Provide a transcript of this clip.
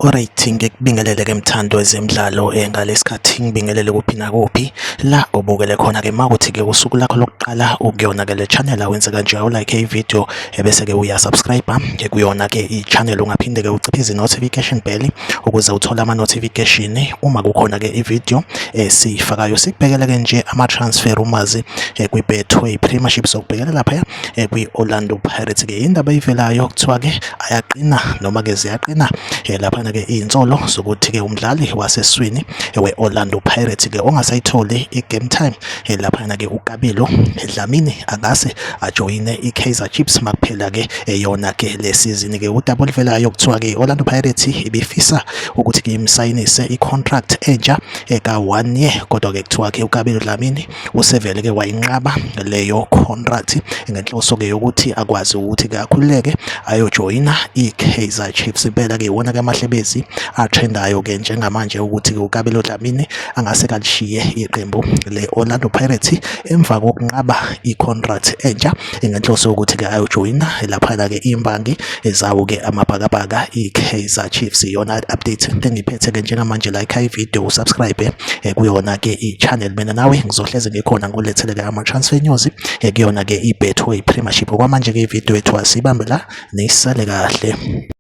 Alright, ngikubingelele ke mthando wezemidlalo ngalesikhathi ngibingelele kuphi nakuphi la obukele khona ke makuthi ke usuku lakho lokuqala ukuyona ke le channel awenze kanje awulike i-video ebese ke uyasubscribe ke kuyona ke i-channel ungaphinde ke uciphize i-notification bell ukuze uthole ama-notification uma kukhona ke i-video esiyifakayo. Sikubhekele ke nje ama-transfer umazi kwi-Betway Premiership, sokubhekela lapha kwi-Orlando Pirates ke indaba eyivelayo kuthiwa ke ayaqina noma ke ziyaqina laphana ke iy'nsolo zokuthi ke umdlali waseswini we-Orlando Pirates ke ongasayitholi i-game time laphana ke uKabelo Dlamini angase ajoyine i-Kaizer Chiefs makuphela ke yona ke le season ke. Udaba oluvelayo kuthiwa ke i-Orlando Pirates ibifisa ukuthi ke imsayinise i-contract entsha ka-one year, kodwa ke kuthiwa ke uKabelo Dlamini usevele ke wayinqaba leyo contract ngenhloso ke yokuthi akwazi ukuthi ke akhululeke ayojoyina iKaizer Chiefs. Impela ke iwona ke amahlebezi atrendayo ke njengamanje ukuthi ke uKabelo Dlamini angase kalishiye iqembu le-Orlando Pirates emva kokunqaba i-contract entsha ngenhloso yokuthi ke ayojoyina laphana ke imbangi zawo ke amabhakabhaka iKaizer Chiefs. Iyona update engiphethe ke njengamanje. Like i-video, usubscribe kuyona ke i-channel. Mina nawe ngizohleze ngikhona ngilethele ke ama-transfer news kuyona ke i-Betway Premiership. Okwamanje ke i-video yethu asibambe la, nisale kahle.